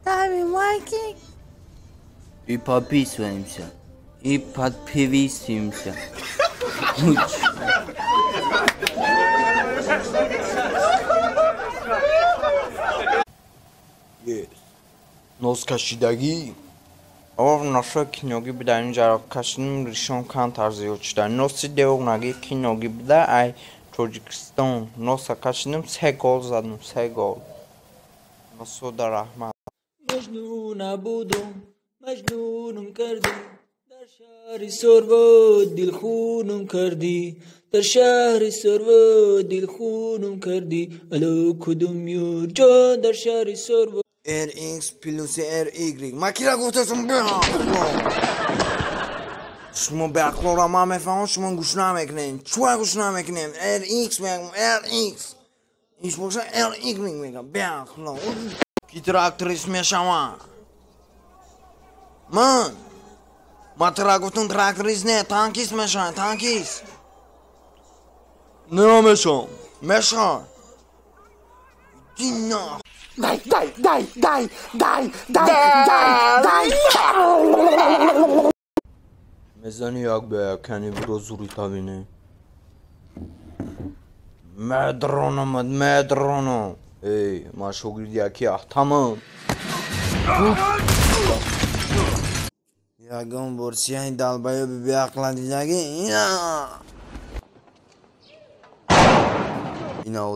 Ставим лайки. И подписываемся. И подписываемся. Нос кашидагӣ. Ов ношо киноги буда инҷаро кашидим ришон камтар зиёд шуда. Носи девонаги киноги буда ай Тоҷикистон. Носа кашидим се гол задам, се гол. Носода раҳмат. Маҷнун набудум, маҷнунум кардӣ. Дар шаҳри Сорво дилхунум кардӣ. Дар шаҳри Сорво дилхунум кардӣ. Ало кудум ёр ҷон дар шаҳри Сорво. RX плюс RY. Ма кира гуфтасам беақло. Шумо беақлора ман мефаҳмам, шумо гӯш намекунед. Чуа гӯш намекунед? RX мегам, RX. Иш боша RY мегам, беақло. Ки тракторист мешавам? Ман? Ма тра гуфтам тракторист не, танкист мешавам, танкист. Не мешавам, мешавам. Иди нах. Дай, дай, дай, дай, дай, дай, дай, дай. Мезани як ба якани буро зури тавине. Медронамад, медронам. Эй, ма шогирди яки ахтамам. Ягон бор сияҳи далбаёби беақла дидаги? Ина. Ина.